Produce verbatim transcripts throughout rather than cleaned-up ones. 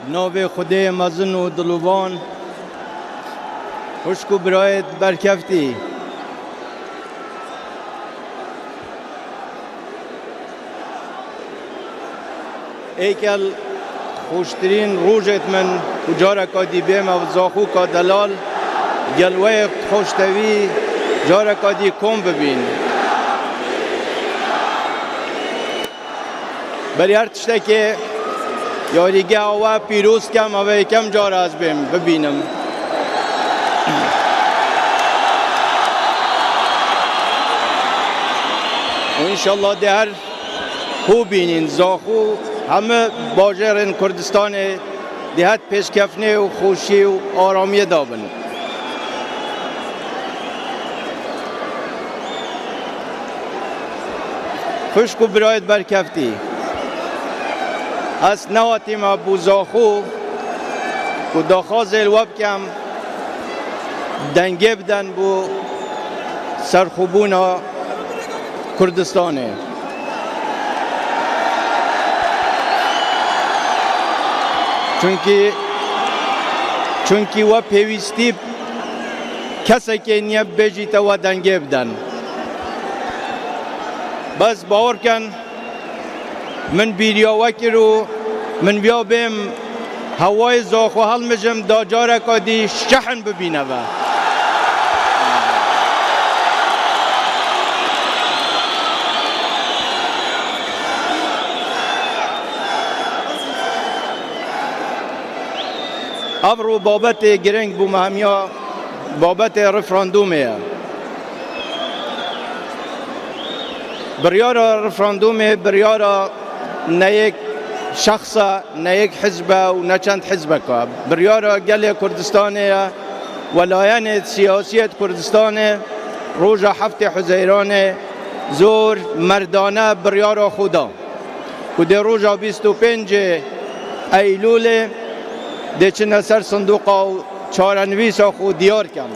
Navê Xwedê mezin û dilovan, xwişk û birayêt berkeftî. Êkel xweştirîn rojêt min û careka dî bême Zaxûka delal, gel wê xweştevî careka dî kom bibîn. Berî her tiştekê yarîgeha we pîroz kem, ev e yekem car ez bêm bibînim. Û înşallah dê her hû bînîn, Zaxo hemî bajêrên Kurdistanê dê her pêşkeftinê û xweşî û aramiyê de bin. Xwişk û birayêt berkeftî. Ez nehatîme bo Zaxo ku daxwazê li we bikem, dengê biden bo serxwebûna Kurdistanê. Çunkî, çunkî we pêwîstî kesekê niye bibêjîte we dengê biden. Bes bawer ken, min bîriya we kir û min viya bêm hewayê Zaxo helmijim da careka dî şehn bibîne ve. Evro babetê giring bû me hemiya babetê referandumê ye. Biryara referandumê biryara ne yek şexs e, ne yek hizb e û ne çend hizbek e. Biryara gelê Kurdistanê ye. Welayenê siyasiyê Kurdistanê roja heftê Huzeyranê zor merdane biryara xwe da ku dê roja bîst û pêncê Eylûlê dê çine ser sindoqa û çarenivîsa xwe diyar ken.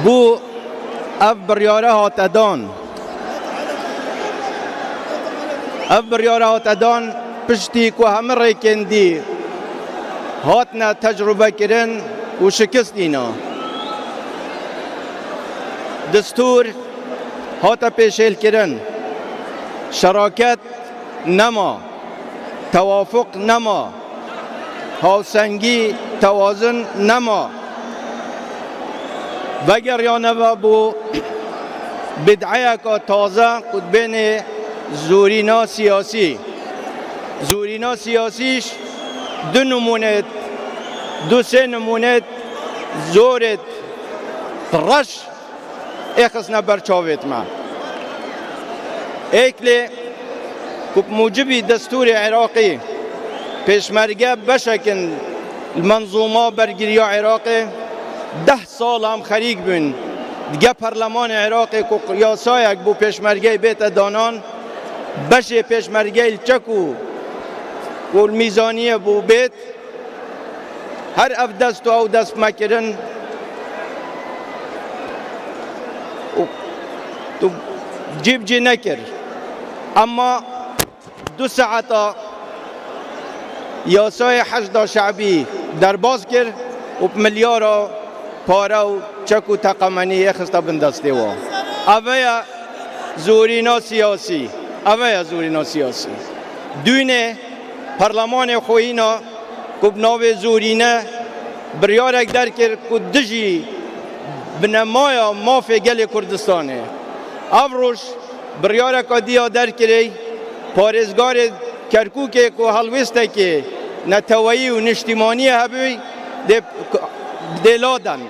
Bû ev biryare hate dan. Ev biryare hate dan piştî ku hemî rêkên dî hatine tecrûbe kirin û şikist îna. Destûr hate pêşêlkirin. Şeraket nema. Tewafuq nema. Hawsengî, tewazin nema. Vegeriyane ve bo bid'eyeka taze ku dibênê zorîna siyasî. Zorîna siyasî ji du nimûnêt, du sê nimûnêt zorêt reş ê xistine ber çavêt me. Êklê ku bi mucibî destûrê Iraqî pêşmerge beşek in li menzûma bergiriya Iraqê, deh sal em xerîk bûn. Dige perlemanê Iraqê ku yasayek bo pêşmergeyê bête danan, beşê pêşmergeyê li çek û ku li mîzaniyê bû bêt, her ev dest û ew dest me kirin û tu cî bi cî nekir. Emma du saeta yasayê Heşda Şe'bî derbas kir û bi milyara pare û çek û teqemenî yê xiste bin destê wan. Eve ye zorîna siyasî. Eve ye zorîna siyasî. Dûnê perlemanê xweyîna ku bi navê zorîne biryarek derkir ku dijî binemaya mafê gelê Kurdistanê. Ev roj biryareka diya derkirê parêzgarê Kerkûkê ku helwêstekê neteweyî û niştîmaniyê hebûy dê, dê laden.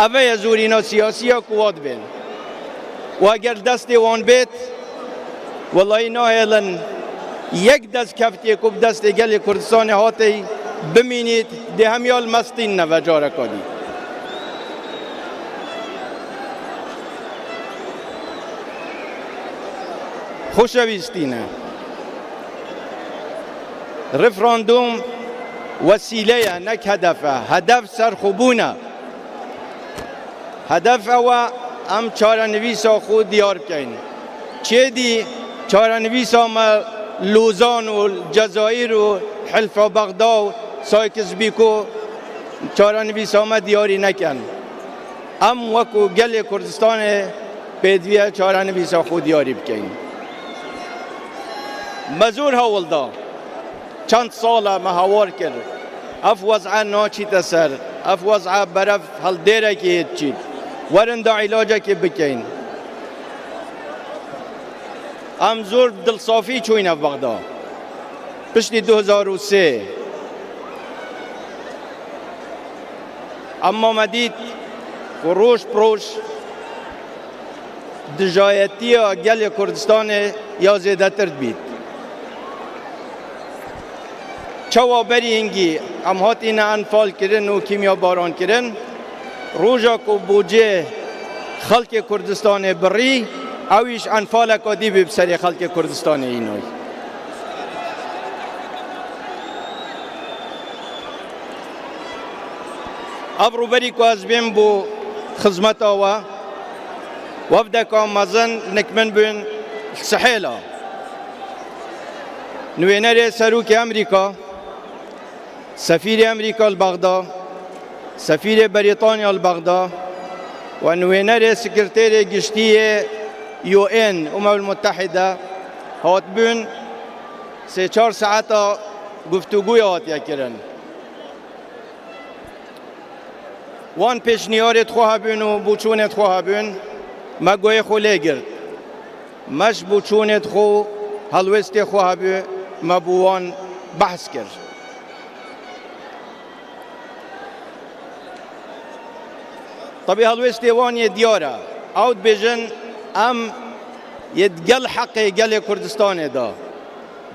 Eve ye zorîna siyasî ya ku wa dibên. Û eger destê wan bêt, welahî nahêlin yek destkeftiyê ku bi destê gelê Kurdistanê hatê bimînît, dê hemiya li me stînine ve careka dî. Xoşewîstîne. Referandum wesîle ye, nek hedef e. Hedef serxwebûn e. Hedef ew e em çarenivîsa xwe diyar bikeyn. Çêdî çarenivîsa me Lozan û Cezayir û Hilfa Bexda û Sykes-Picot çarenivîsa me diyarî nekin. Em wekû gelê Kurdistanê pêdiviye çarenivîsa xwe diyarî bikeyn. Me zor hewl da. Çend sal e me hawar kir. Ev wez'e naçîte ser. Ev wez'e berev heldêrekê yê diçît. Werin da îlacekê bikeyn. Em zor dilsafî çûyne Bexda. Piştî du hezar û sê. Emma me dît ku roj bi roj dijayetiya gelê Kurdistanê ya zêdetir dibît. Çawa berî hingî em hatîne enfal kirin û kîmyabaran kirin, roja ku bûcê xelkê Kurdistanê birî, ew îş enfaleka dî bî bi serê xelkê Kurdistanê înay. Ev rûberî ku ez bêm bo xizmeta we, wefdeka mezin nik min bûn li Sihêla. Nûênerê Serokê Amerîka, sefîrê Amerîka li Bexda, sefîrê Berîtanya li Bexda û nûênerê Sekreterê Giştî yê U N, Umemul Muttehide, hatibûn sê çar saeta guftûgoya hatiye kirin. Wan pêşniyarêt xwe hebûn û boçûnêt xwe hebûn, me guhê xwe lê girt. Me ji boçûnêt xwe û helwêstê xwe hebû, me bo wan behs kir. Tebî helwêstê wan yê diyar e. Ew dibêjin, em yê digel heqê gelê Kurdistanê de.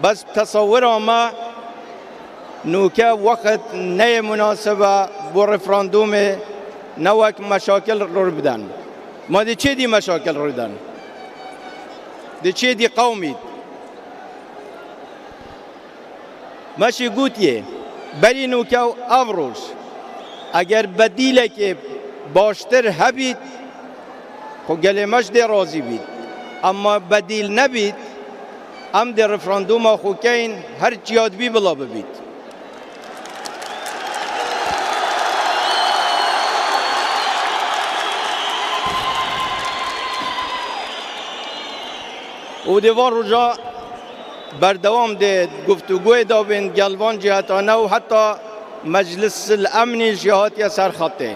Bes bi tesewira me nûke wext neyê munasib e bo referandûmê, ne wek meşakil rû bidin. Ma dê çê dî meşakil rû den? Dê çê dî qewmît? Me jî gotiye, berî nûke û ev roj, eger bedîlekê baştir hebît, xwe gelê me ji dê razî bît. Ema bedîl nebît, em dê referandûma xwe keyn, her çiya dibî bila bibît. Û dê van roja berdewam dê guftûgoyê dabên gel van cîhetane û heta Meclisil Emnî jî hatiye ser xetê.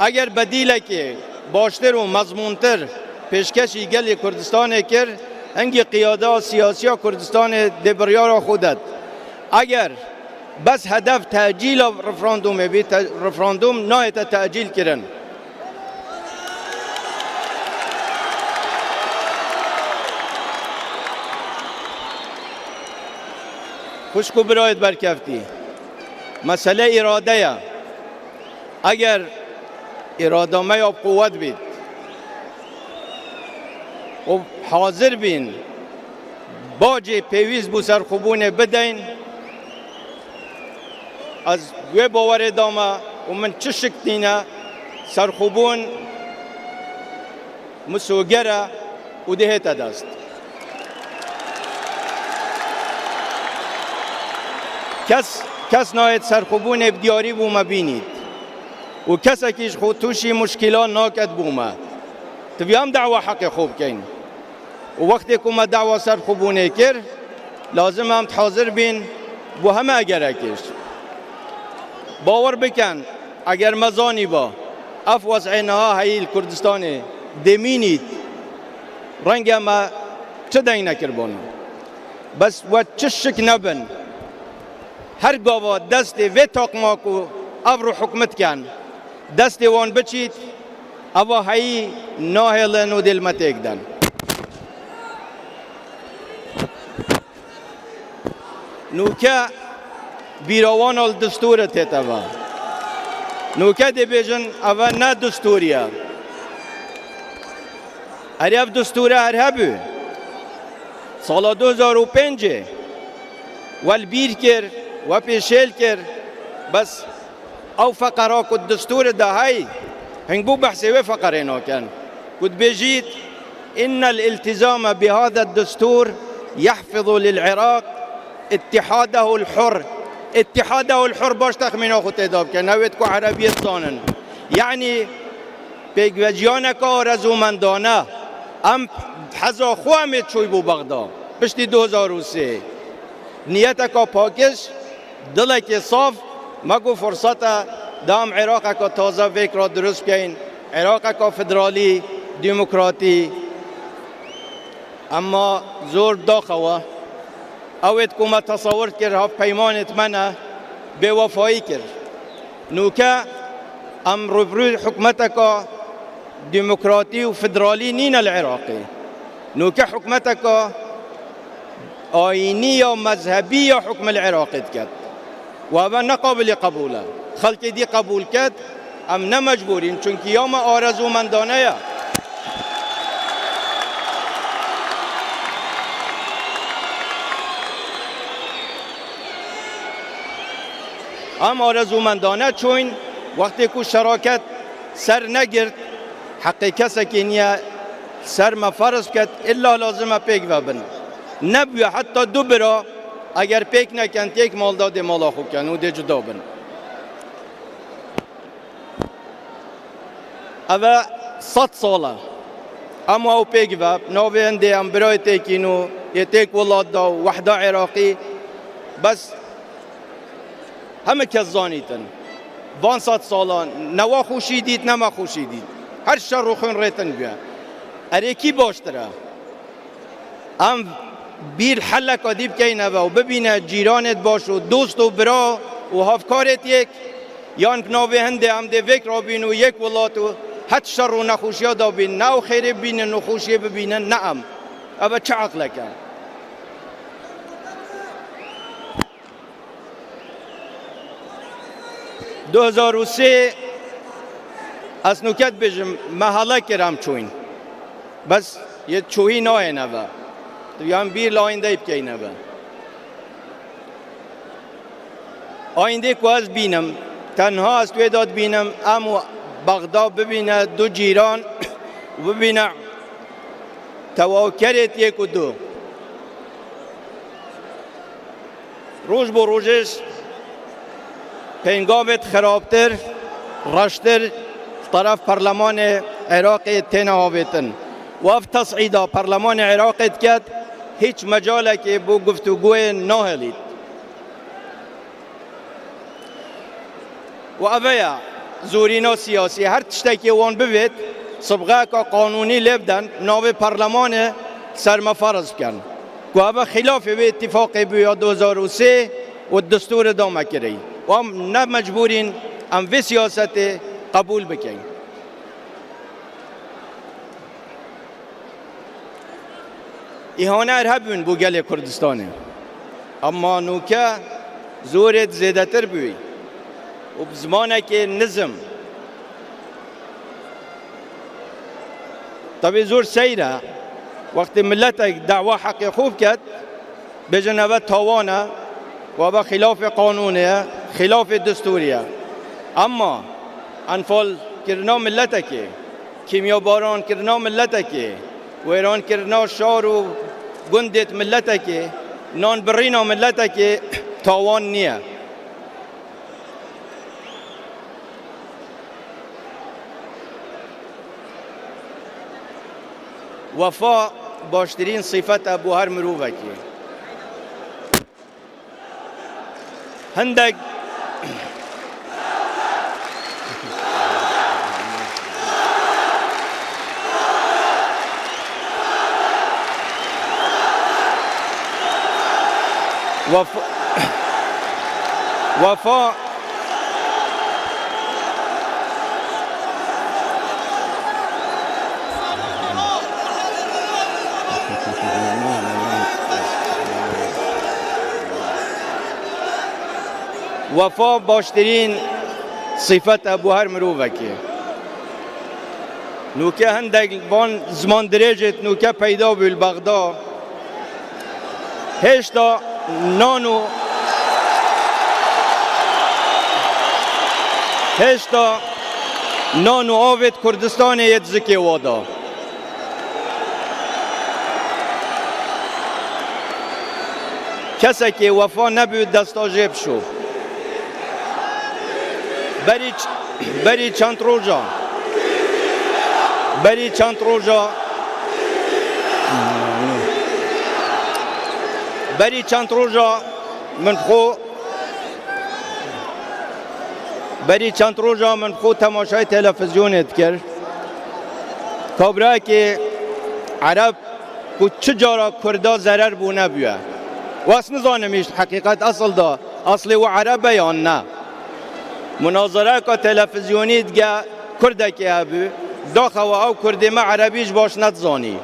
Eger bedîlekê baştir û mezmûntir pêşkêşî gelê Kurdistanê kir, hingî qiyada siyasiya Kurdistanê dê biryara xwe det. Eger bes hedef tecîla referandûmê bî, te-, referandûm nayête tecîl kirin. Xwişk û birayêt berkeftî, mesele îrade ye. Eger îrada me ya bi quwet bît û hazir bîn bacê pêwîst bo serxwebûnê bideyn, ez wê bawerê dame û min çi şik nîne, serxwebûn misoger e û dihête dest. Kes, kes nayêt serxwebûnê bi diyarî bo me bînît û kesekî ji xwe tûşî muşkîlan naket bo me. Divê em dawa heqê xwe bikeyn. Û wextê ku me dawa serxwebûnê kir, lazim em hazir bîn bo heme egerekê jî. Bawer bikin, eger me zanîba ev wez'ê niha heyî li Kurdistanê dê mînît, renge me çi deng nekiribûn. Bes we çi şik nebin, her gava destê vê taqma ku ev rû hukmit ken, destê wan biçît, eva heyî nahêlin û dê li me têk den. Nûke bîra wan li distûrê tête ve. Nûke dê bêjin, eve ne distûrî ye. Erê ev distûre her hebû. Sala du hezar û pêncê we li bîr kir, we pêşêl kir. Bes ew feqera ku distûrê de hey, hingû behsê wê feqerê nakin. Ku dibêjît, إن الالتزام بهذا الدستور يحفظ للعراق اتحاده الحر. اتحاده الحر، baş texmîna xwe tê de bike, newêt ku erebiyê dizanin. Yanî pêkvejiyaneke arezûmendane, em heza xwe em ê çûybû Bexda. Piştî du hezar û sê. Niyeteka pakiz, dilekê saf, me got firsete da em Iraqeka taze vêk re dirust bikeyn, Iraqeka federalî, demokratî. Emma zor daxewa. Ew êt ku me tesewir dikir, hevpeymanêt me ne, bêwefayî kir. Nûke em rûbirû hikûmeteka demokratî û federalî nîne li Iraqê. Nûke hikûmeteka ayînî ya mezhebî ya hikûm li Iraqê diket. Û eve ne qabilî qebûl e. Xelkê dî qebûl ket, em ne mecbûr în, çunkî ya me arezûmendane ye. Em arezûmendane çûyn, wextê ku şeraket ser negirt, heqê kesekê niye ser me ferz biket, illa lazim e pêk ve bin. Nebûye heta du bira, eger pêk nekin, têk maldadê mala xwe ken û dê cuda bin. Eve sed sal e. Em û ew pêk ve, navê hindê em birayê têkîn û yê têk welat da û wehda Iraqî. Bes hemî kes zanîtin. Van sed salan, ne wa xweşî dît, ne me xweşî dît. Her şer û xwîn rêtin bûye. Erê kî baştir e? Em bîr heleka dî bikeyneve û bibîne cîranêt baş û dost û bira û havkarêt yek, yan bi navê hindê em dê vêk rabîn û yek welat û het şer û nexweşiya da bîn, ne ew xêrê bibînin û xweşiyê bibînin, ne em. Eve çi eqlek e? Du hezar û sê, ez nûke dibêjim, me hela kir em çûyîn. Bes yê çûyî nayên eve. Tu yan bîr li ayîndeyê bikeyn eve. Ayîndê ku ez bînim, tenha ez wê de dibînim, em û Bexda bibîne du cîran û bibîne tewawkerêt yek û du. Roj bo rojê ji pêngavêt xirabtir, reştir ji teref Perlemanê Iraqê têne avêtin. Û ev tes'îda Perlemanê Iraqê diket, hîç mecalekê bo guftûgoyê nahêlît. Û eve ye zorîna siyasî. Her tiştekê wan bivêt, sibxeyeka qanûnî lê biden, navê perlemanê ser me ferz bikin. Ku eve xîlafê wê îtîfaqê bû ya du hezar û sê û destûrê da me kirî. Û em ne mecbûr în em vê siyasetê qebûl bikin. Îhane her hebûn bo gelê Kurdistanê. Emma nûke zorê zêdetir bûyî û bi zimanekê nizm. Tevî zor seyr e, wextê miletek dawa heqê xwe biket, bêjin eve tawan e, û eve xîlafê qanûnê ye, xîlafê destûrî ye. Emma enfalkirina miletekê, kîmyabarankirina miletekê, wêrankirina şar û gundêt miletekê, nanbirîna miletekê tawan niye. Wefa baştirîn sîfet e bo her mirovekî. Hindek Wefa, Wefa, Wefa baştirîn sîfet e bo her mirovekê. Nûke hindek van ziman dirêjêt nûke peyda bû li Bexda. Hêşta nan û, hêşta nan û avêt Kurdistanê yê di zikê wa da. Kesekê wefa nebû desta jê bişo. Berî ç-, berî çend roja, berî çend roja, berî çend roja min xwe, berî çend roja min xwe temaşayê televîzyonê dikir. Kabirayekê Ereb ku çi cara Kurda zerer bûne bûye. Û ez nizanim hîç heqîqet esil da, eslê û Ereb e yan ne. Munazereyeka televîzyonî dige Kurdekê hebû, daxewa ew Kurdê me Erebî ji baş nedizanî.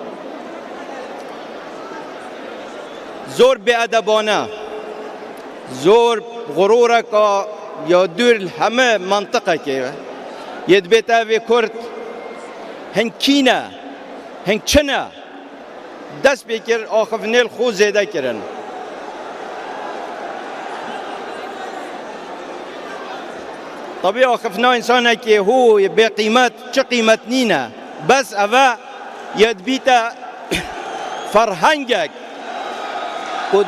Zor bêedebane, zor xurûreka ya dûr li heme mantiqekê ye. Yê dibête evê Kurd hin kî ne, hin çi ne? Dest pê kir, axiftinê li xwe zêde kirin. Tabî axiftina însanekê hû bê qîmet, çi qîmet nîne. Bes ev e, yê dibîte ferhengek ku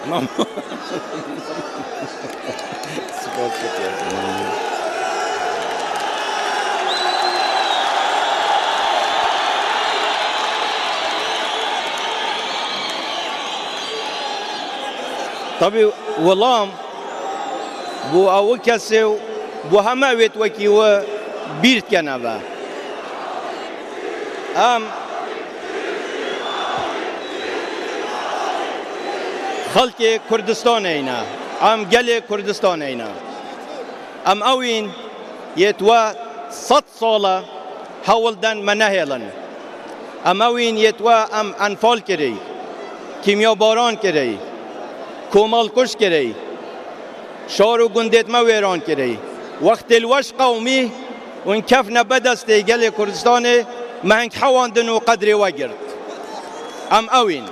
Mam. Spas dikim. Tabî welam bo ew kesê û bo heme wêt wekî we bîr dikene ve. Em xelkê Kurdistanê ne. Em gelê Kurdistanê ne. Em ewîn yê tu we sed sal e hewl den me nehêlin. Em ewîn yê tu we em enfal kirî, kîmyabaran kirî, komalkuj kirî, şar û gundêt me wêran kirî. Wextê li weş qewmî hûn kefne bedestê gelê Kurdistanê, me hing hewandin û qedrê we girt. Em ewîn.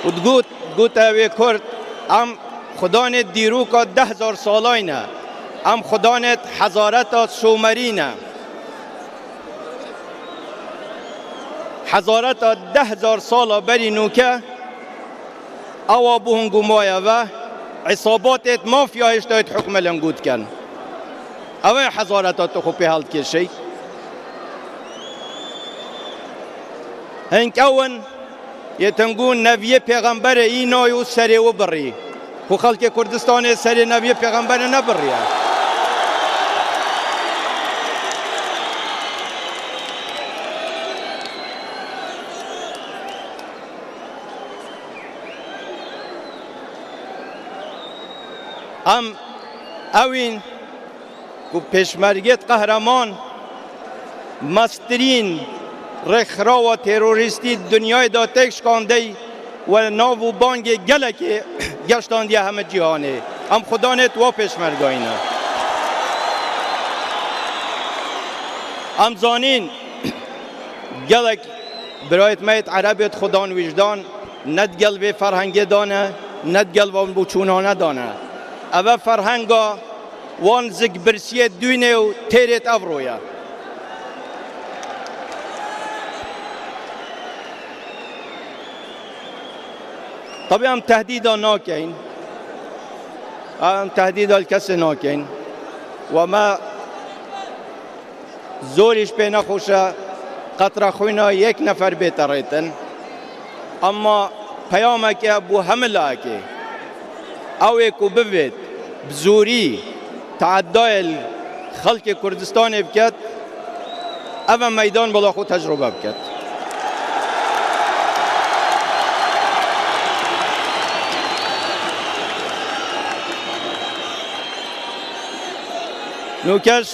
Û digot, gote wê Kurd, em xudanê dîroka deh hezar salay ne. Em xudanê hezareta Somerî ne. Hezareta deh hezar sala berî nûke, ewa bû hingû maye ve, îsabatêt mafya hêştayêt hukme lingû dikin. Ew ê hezareta tu xwe pê hildikêşî. Hingû ew in, yê tingû neviyê pêxemberê î nayê û serê wî birî. Ku xelkê Kurdistanê serê neviyê pêxemberê nebiriye. Em ewîn ku pêşmergêt qehreman, mestirîn rêkxirawa terorîstî di dinyayê de têk şikandey we nav û bangê gelekê geştandiye heme cîhanê. Em xudanêt wa pêşmergayî ne. Em zanîn gelek birayêt me yêt Erebêt xudan wîjdan ne digel vê ferhengê dane, ne digel van boçûnane dane. Eve ferhenga wan zikbirsiyê dûnê û têrêt evro ye. Tabî em tehdîda nakeyn. Em tehdîda li kesê nakeyn. We me Zorî ji pê nexweş e qetre xwîna yek nefer bête rêtin. Ema peyameke bo hemî layekê. Ew ê ku bivêt, bi zorî teedayê li xelkê Kurdistanê biket, ev e meydan bila xwe tecrube biket. Nûkeş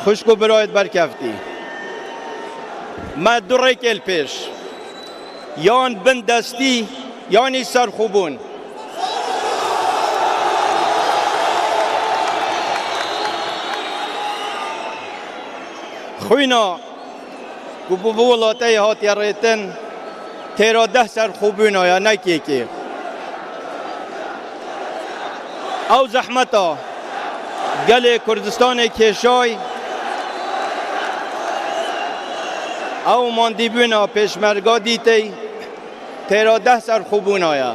Xwişk û birayêt berkeftî, me du rêkê li pêş, yan bin destî, yanî serxwebûn. Xwîna ku bi vî welateyê hatiye rêtin, Têra deh ser xwe bûna ya, ne kêkê. Ew zehmeta gelê Kurdistanê kêşay, ew mandîbûna pêşmerga dîtey, têra deh ser xwe bûna ya.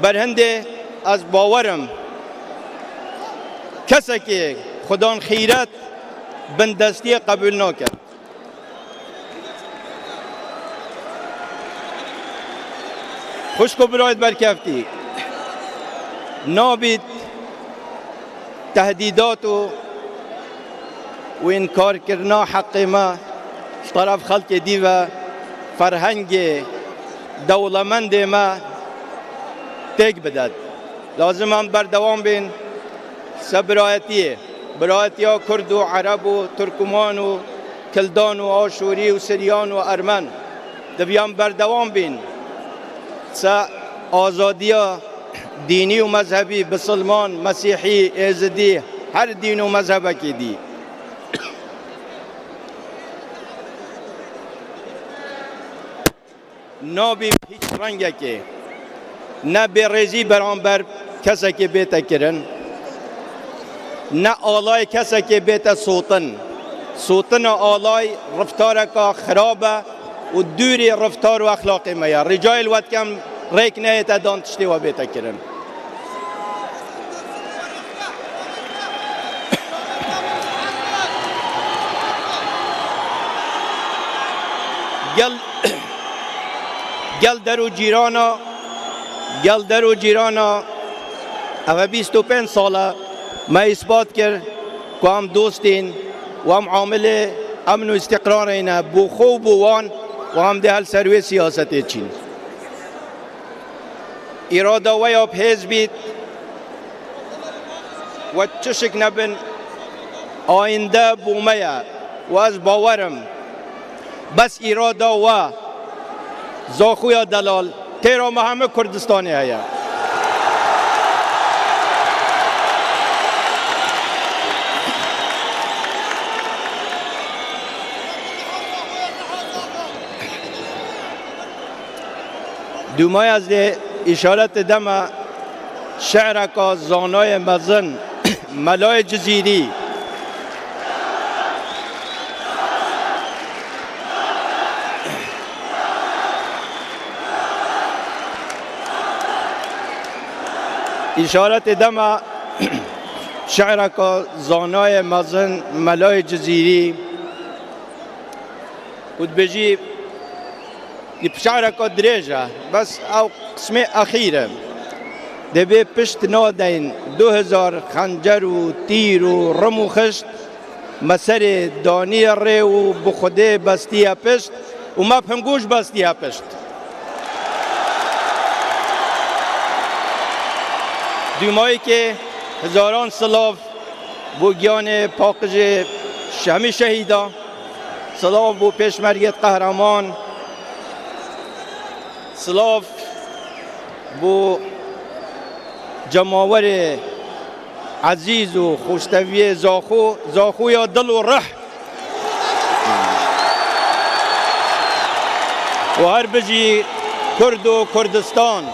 Berhindê ez bawerim, kesekê xudan xîret bindestiyê qebûl nake. Xwişk û birayê berkeftî, nabît tehdîdat û, û înkarkirina heqê me ji teref xelkê dî ve ferhengê dewlemendê me têk bidet. Lazim em berdewam bên se birayetiyê, birayetiya Kurd û Ereb û Turkman û Kildan û Aşûrî û Siryan û Ermen. Diviyam berdewam bîn se azadiya dînî û mezhebî, bisilman, mesîhî, êzidî, her dîn û mezhebekî dî. Nabî bi hîç rengekê ne bêrêzî beramber kesekê bête kirin, ne alay kesekê bête sotin. Sotina alay reftareka xirab e û dûrî reftar û exlaqê me ye. Rîcayê li we dikem, rêk neyête dan tiştê we bête kirin. Gel, gel der û cîrana, gel der û cîrana, ev e bîst û pênc sal e me îspat kir ku em dostên û em amilê emn û îstiqrarê ne, bo xwe û bo wan, û em dê hel ser wê siyasetê çîn. Îrada we ya bi hêz bît, we çişik nebin, ayînde bo me ye. Û ez bawer im, bes îrada we, zaxuya delal, têra me hemû Kurdistanê heye. Dûmaya ez dê îşaretê deme şi'reka zanayê mezin, Melayê Cizîrî. Îşaretê deme şi'reka zanayê mezin, Melayê Cizîrî. Û dibêjî, di şi'reka dirêj e, bes ew qismê exîr e. Dê bê pişt nadeyn du hezar xencer û tîr û rim û xişt, me serê daniye rê û bi Xwedê bestiye pişt û me bi hingû jî bestiye pişt. Dûmayîkê hezaran silav bo giyanê paqijê hemî şehîdan. Silav bo pêşmergêt qehreman. Silav bo cemawerê ezîz û xweşteviyê Zaxo, Zaxoya dil û rih. Û her bijî Kurd û Kurdistan.